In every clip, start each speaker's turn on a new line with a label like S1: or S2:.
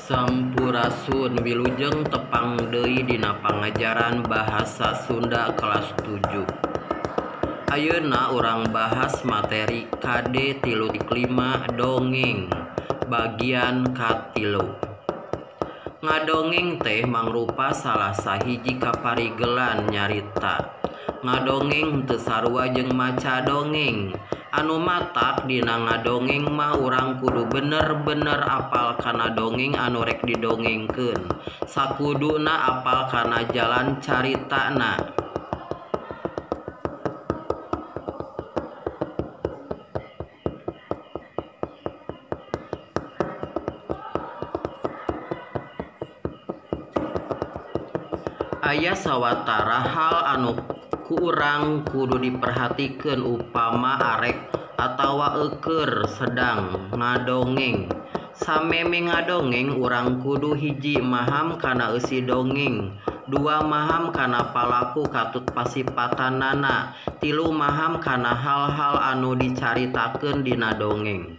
S1: Sampurasun wilujeng tepang deui dina pangajaran Bahasa Sunda kelas 7. Ayeuna urang bahas materi KD 3.5 dongeng bagian katilu. Ngadongeng teh mangrupa salah sahiji kaparigelan nyarita. Ngadongeng teu sarua jeung maca dongeng. Anu matak dina ngadongeng mah urang kudu bener-bener apal kana dongeng anu rek didongengkeun. Sakuduna apal kana jalan caritana. Aya sawatara hal anu ku urang kudu diperhatikeun upama arek atawa eueur sedang ngadongeng. Sameme ngadongeng urang kudu hiji maham kana eusi dongeng, dua maham kana palaku katut pasipatanana, tilu maham kana hal-hal anu dicaritakeun dina dongeng.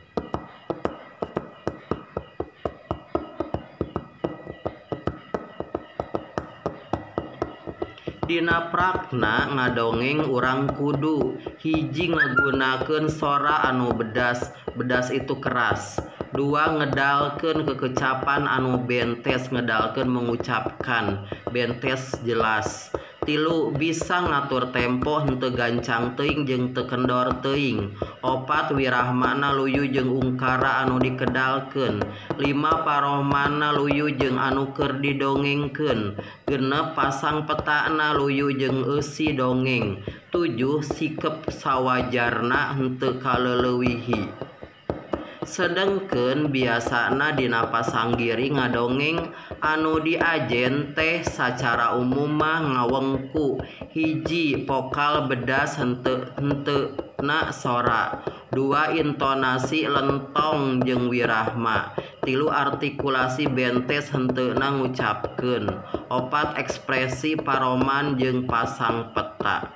S1: Dina prakna ngadongeng urang kudu hiji ngagunakeun sora anu bedas, bedas itu keras. Dua ngedalkeun kekecapan anu bentes, ngedalkeun mengucapkan bentes jelas. Tilu bisa ngatur tempo henteu gancang teuing jeung teu kendor teuing. Opat wirahmana luyu jeung ungkara anu dikedalkeun. Lima parohmana luyu jeung anu keur didongengkeun. Genep pasang petana luyu jeung eusi dongeng. Tujuh sikep sawajarna henteu kaleleuwihi. Sedengkeun biasana dina pasanggiri ngadongeng anu diajen teh sacara umum mah ngawengku hiji vokal bedas henteu henteuna sora, dua intonasi lentong jeung wirahma, tilu artikulasi bentes henteuna ngucapkeun, opat ekspresi paroman jeung pasang peta.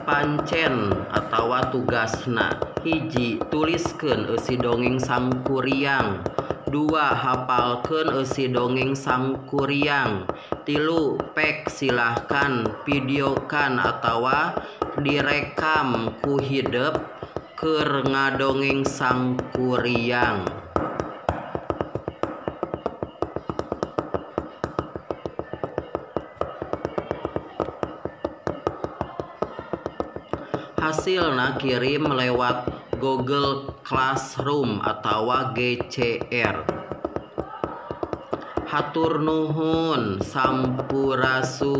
S1: Pancen atawa tugasna hiji tuliskeun eusi dongeng Sangkuriang, dua hafalkeun eusi dongeng Sangkuriang, tilu pek silahkan videokan atawa direkam ku hidep keur ngadongeng Sangkuriang. Hasilna kirim lewat Google Classroom atawa GCR. Hatur nuhun, sampurasun.